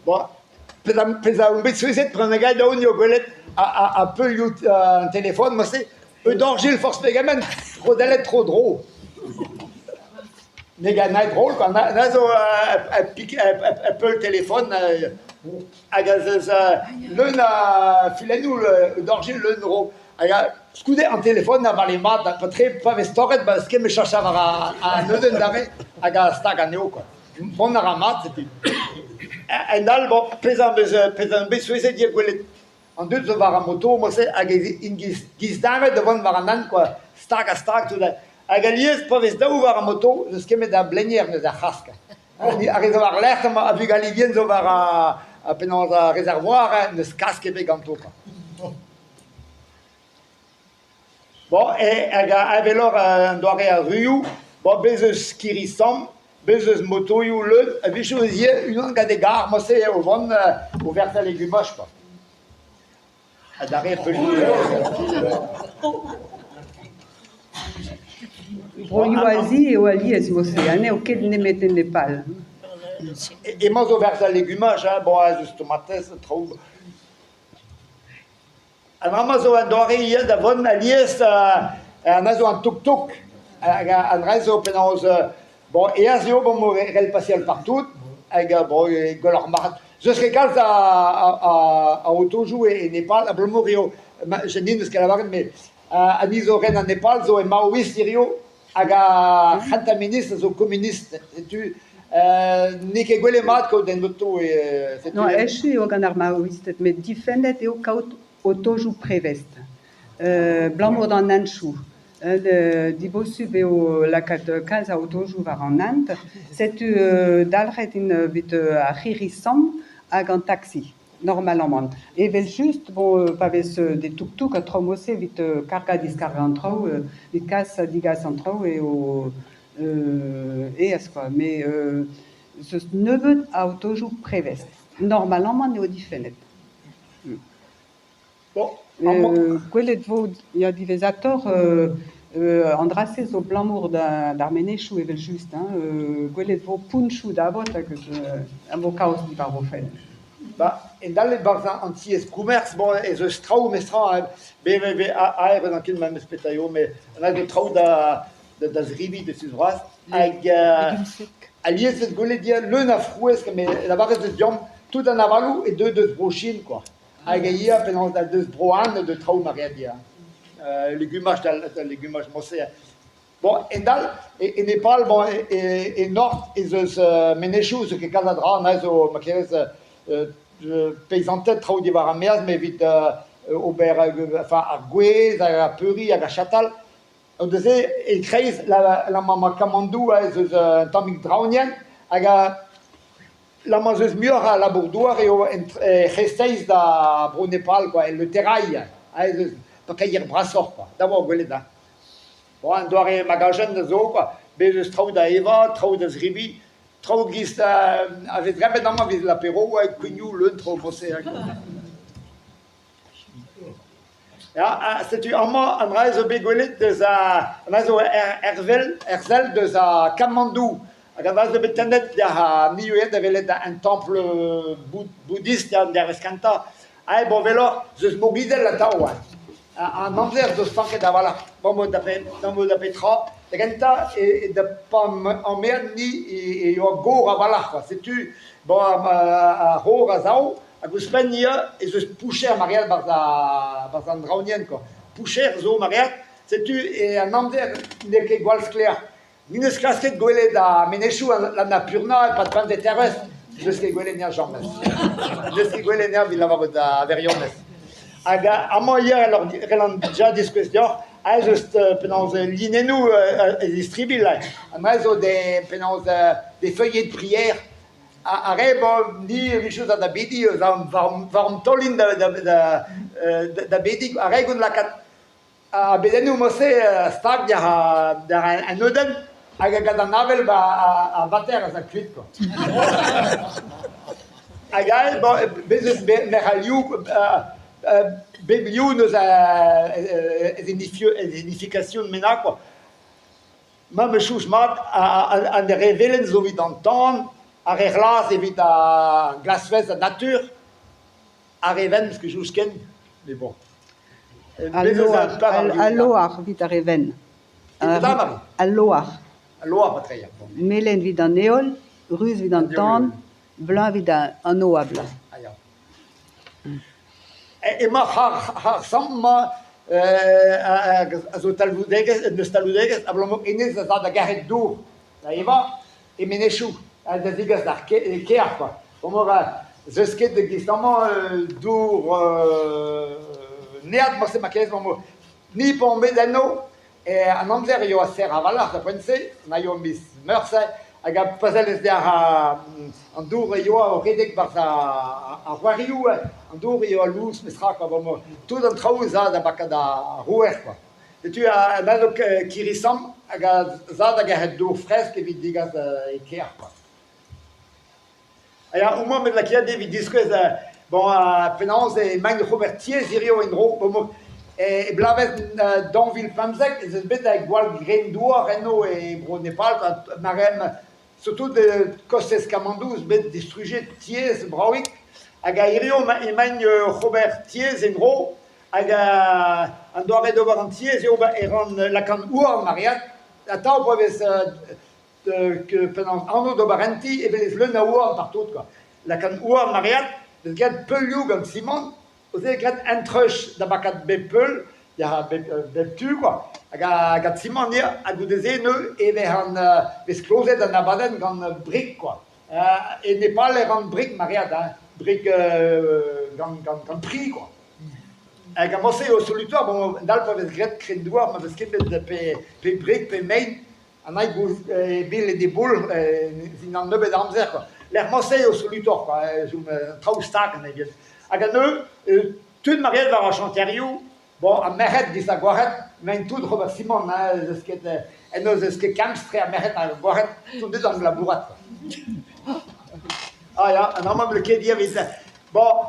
Bon, pezh on bet souezhet bremañ da on eo gwelet ar peulioù an telefon marse un dañjer forzh pegement rodellet tro-dro. Me gav naet drol kwa, na zo ur peul telefon hag a zeus leun a filennoù un dañjer leun ro. Hag skoude an telefon a vale mat petre pa vez torret ba 'z ket me chacha war an neudenn dare hag a stag anezho kwa. Mont a ra mat setu. En all bon pezh am eus pezh am bet souezhet eo gwelet an dud zo war ar moto mod-se hag int giz-davet da vont war an hent kwa, stag-ha-stag tout hag alies pa vez daou war ar moto n'eus ket met ar blenier neuze ar c'hask. Ar re zo war-lerc'h ar vugale vihan zo war ar penaos ar réservoir n'eus kask ebet ganto kwa. Bon, hag eveloc'h an doare ar ruioù, bon, bez' eus kirri-samm, bez' eus motoioù leun, a-wechoù ez eo unan gant e garr morse o vont o verzañ legumaj kwa. Adarre peulioù. Broioù Azi eo alies mod-se ha n'eo ket nemet e Nepal. Emañ zo verzañ legumaj, hein, bon, ez eus tomatez, traoù. An dra-mañ zo un doare ivez da vont alies an zo an tuk-tuk hag an dra zo penaos bon aes eo bon c'hell paseal partout hag bon gwelloc'h marc'had. Zeus ket kalz a otojoù e Nepal abalamour eo Janine n'eus ket lavaret met an hini zo ren an Nepal zo e maoist hiziv Hag ar c'hentañ ministr a zo komunist. Setu n'eo ket gwelet mat kaout un oto. Setu Non, echu eo gant ar maoisted, met difennet eo kaout otojoù prevez. Abalamour d'an hentoù. Dibosupl eo lakaat kalz a otojoù war an hent. Setu dalc'het int evit ar c'hirri-samm hag an taksi. Normalamant. Evel-just, bon, pa vez des tuk-tuk ha traoù mod-se evit kargañ diskargañ an traoù, evit kas ha digas an traoù eo aes kwa. Met ez eus nebeut a otojoù prevez. Normalamant eo difennet. Bon, Gwelet 'vo ya diwezhatoc'h an dra-se zo abalamour d'ar menezioù evel-just hein, gwelet 'vo poñchoù Davot hag a vo kaoz diwar o fenn. Ba, e-dal e-barzh an tiez-komerz, bon ez eus traoù memestra hein, bet aet an ket memes petra eo, met an zo traoù da da zebriñ da sus vras hag alies 'vez gwelet leun a frouezh met lavaret 'vez deomp tout an avaloù e deu deus Bro-Chin quoi. Hag e ya penaos da deus Bro-Anne de traoù ma reer ya. Legumaj da legumaj morse. Bon, e-dal, e Nepal, bon, e nord ez eus menezioù zo ket kalz a dra, neuze zo ma kerez peizanted traoù diwar ar maez, met evit ober enfin ar gwez hag ar peuriñ hag ar chatal. Neuze e-kreiz la maman Kamandou ez eus un tammig draoñienn hag La ma'z eus muioc'h a labour-douar eo c'hreisteiz da Bro-Nepal kwa, le Terai, ez eus parkeier brasoc'h kwa, da vo gwelet ha. Bon, un doare magajenn zo kwa, bez eus traoù da evañ, traoù da zebriñ, traoù giz a vez drebet amañ evit l'apéro, kouignoù leun traoù mod-se. Ya, setu amañ an dra zo bet gwelet deus an dra zo er sell deus a Katmandou. Hag an dra zo bet tennet da Niue da welet un templ boudist an dervezh kentañ. Ha bon welloc'h 'z eus mogidell atav hein. An amzer zo stanket a-walc'h. Bon da petra. Da gentañ e da pa amean ni e oa gor a-walc'h kwa. Setu bon ar c'hor a sav. Hag ouzhpenn ya ez eus poucher maread 'barzh an draoñienn kwa. Poucher zo maread, setu an amzer n'eo ket gwall sklaer. Ni 'neus klasket gwelet ar menezioù Annapurna e-pad pemzek dervezh, n'eus ket gwelet anezhañ james. N'eus ket gwelet anezhañ evit lavarout ar wirionez. Hag amañ ivez c'hellan dija diskouez deoc'h aes eus penaos linennoù a-istribilh. Amañ zo des penaos des feuillets de prière Ar re bon, ni a-wechoù da bediñ eus war an taol int da bediñ. Ar re gant lakaat ar bedennoù mod-se stag d'ar an neudenn hag gant an avel 'ba ar bater az a kuit kwa. Hag aet bon bez' eus merc'halioù bep liv 'neus e signification bennak kwa. Ma 'meus soñj mat an re velen zo evit an tan. Ar re c'hlas evit ar glasvez an natur, ar re wenn skuizh ken, met bon. Al loar, al loar evit ar re wenn. Al loar. Al loar va treiñ. Melen evit an heol, ruz evit an tan, bleuñv evit an oabl. Ah ya. Emañ ar samm-mañ a zo talvoudegezh, en deus talvoudegezh abalamour hennezh a za da garet dour da evañ e menezioù ha da zegas d'ar kêr kwa. Bremañ 'z eus ket e-giz amañ dour neat morse ma kaez mañ ni pa omp bet eno an amzer eo serr a-walc'h da poent-se, ma eo miz Meurzh hag pa sellez deoc'h an dour e yoa o redek 'barzh ar c'hoarioù, an dour eo lous mestra kwa, bremañ tout an traoù 'za da bakañ ar rouer kwa. Setu an anv kirri-samm hag a za da gerc'hat dour fresk evit degas e kêr kwa. Ya, homañ bet lakaet evit diskouez bon penaos emaint oc'h ober tiez hiziv en-dro. E bloavezh 2015 ez eus bet gwall gren-douar eno e Bro-Nepal ma surtout kostez Katmandou eus bet distrujet tiez bravik hag hiziv emaint oc'h ober tiez en-dro hag an doare d'ober an tiez eo e ran lakaat houarn maread atav pa vez penaos anv d'ober un ti e vez leun a houarn partout kwa. Lakaat houarn maread, vez graet peulioù gant simant, neuze graet un treuz da bakat bep peul, ya bep tu kwa. Hag gant simant ya, ha goude-se neuze e vez an vez klozet an abadenn gant brik kwa. E Nepal e ran brik maread hein, brik gant pri kwa. Hag amañ-se eo solutoc'h, bon, dal pa vez graet kren-douar ma vez ket bet pe brik pe mein, An naig bil en e boull dindan nebeut amzer kwa. Lec'h morse eo solutoc'h kwa, zo traoù stag anezhi. Hag a-neuze, tud mareet war ar chanterioù, bon, ar merc'hed giz ar gwrac'hed, maint tout Robert Simon, hein, ez eus ket, eno ez eus ket kemstre ar merc'hed hag ar gwrac'hed, tout deus an labourat kwa. Ah ya, an amañ 'm ket ivez. Bon,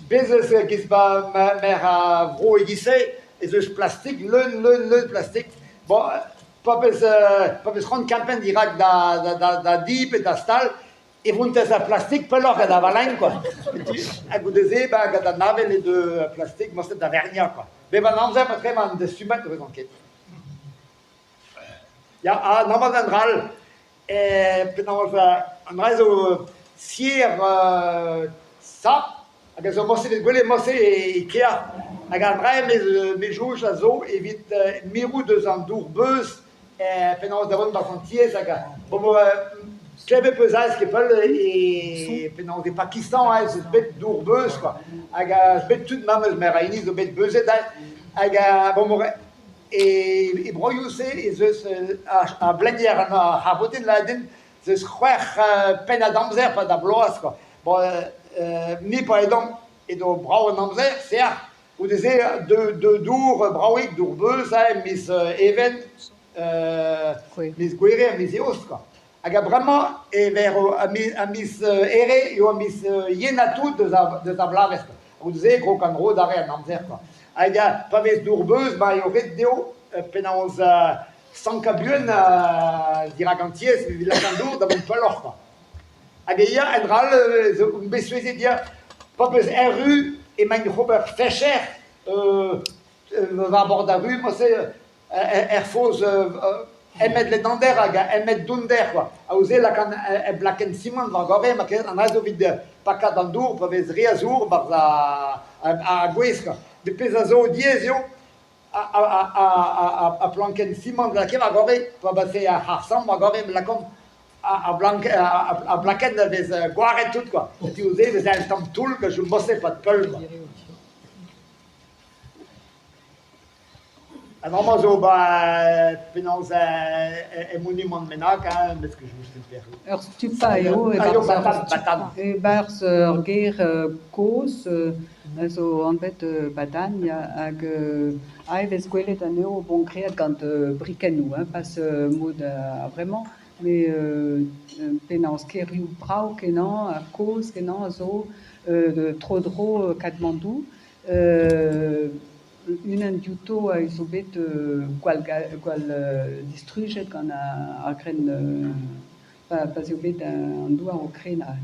bez eus giz ma merc'h a vro e-giz-se, ez eus plastik, leun, leun, leun plastik. Bon, Pa vez pa vez c'hoant kempenn dirak da di pe da stal e vontez ar plastik pelloc'h gant ar valaenn kwa. Ha goude-se ba gant an avel e deu ar plastik morse da verniañ kwa. Bep an amzer petra emañ an dastumat ne vezan ket. Ya, ha amañ an dra all, penaos an dra zo sier sap hag a zo morse bet gwelet morse e kêr hag ar dra me soñj a zo evit mirout eus an dour-beuz penaos da vont barzh an tiez hag bon klevet 'peus aes ket pell e penaos e Pakistan ez eus bet dour-beuz kwa hag eus bet tud ma 'm eus meur a hini zo bet beuzet hag bon e broioù-se ez eus ar blenier an c'harr-boutin lakaet ez eus c'hwec'h pennad amzer 'pad ar bloaz kwa. Bon ni pa edomp edo brav an amzer, sec'h, goude-se dour bravik, dour beuz hein, miz Even, miz Gouere ha miz Eost kwa. Hag a-bremañ e ver a miz Here eo miz yenañ tout deus ar bloavezh kwa. Goude-se e krog an dro adarre an amzer kwa. Hag pa vez dour beuz, ba eo ret dezho penaos Stankañ buan dirak an tiez evit lakaat an dour da vont pelloc'h kwa. Hag e ya en dra all zo on bet souezhet ya pa peus erru emaint oc'h ober fecher war bord ar ru morse er foz emmet ledander hag emmet donder kwa. A-se lakaan ur blakenn simant war gorre ma ket an dra zo evit pakat an dour pa vez re a zour 'barzh ar gwez kwa. Met pezh a zo diaes eo Ar plankenn simant lakaet war gorre, pa base ar c'harr-samm war gorre, lakaomp ar blakenn a vez gwaret tout kwa. Setu se e vez un tamm toull ka chom morse 'pad pell kwa. An amañ zo 'ba penaos e monumant bennak hein, 'meus ket soñj ket Ur stupa eo e-barzh ur gêr kozh a zo anvet Badan ya hag aet e vez gwelet anezho bon graet gant brikennoù hein pas mod a-vremañ met penaos kêrioù brav-kenañ ha kozh-kenañ a zo tro-dro Katmandou. Unan diouto a zo bet gwall distrujet gant ar grenn. Pa 'z eo bet an douar o krenañ.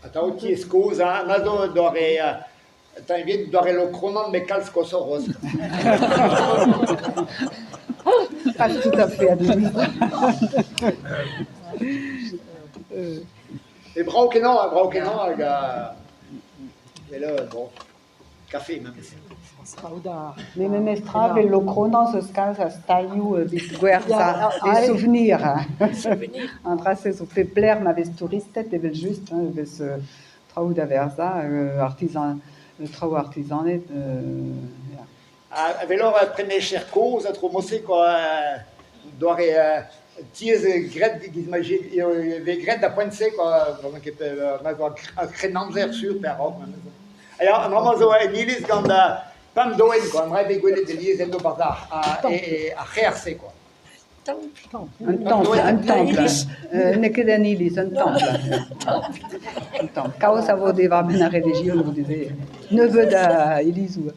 Atav tiez kozh ha ma zo doare evit doare Lokronan met kalz koshoc'h c'hoazh. Pas tout à fait a-dud. E brav-kenañ, brav-kenañ hag evel bon kafe memes. Met memestra 'vel Lokronan 'z eus kalz a stalioù evit gwerzhañ des souvenirs. An dra-se zo pep lec'h ma vez touristed evel-just e vez traoù da werzhañ, artizan traoù artizaned ya. Ha evel-hoc'h prenecher kozh ha tro-mod-se kwa, doare tiez graet e-giz ma vez graet d'ar poent-se kwa, n'on ket ar Grennamzer sur pe a-raok memes. Ya, an dra-mañ zo en iliz gant pemp doenn kwa, an dra bet gwelet alies eno 'barzh ar c'hêr-se kwa. Un templ, un templ. N'eo ket un iliz, un templ. Un templ. Kaoz a vo diwar-benn ar relijion goude-se. Nebeut a ilizoù.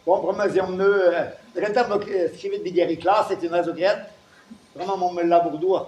Bon, bremañ ez eomp-neu da gentañ 'vo skrivet digeriñ klas setu me zo graet. Bremañ emaomp el labour-douar.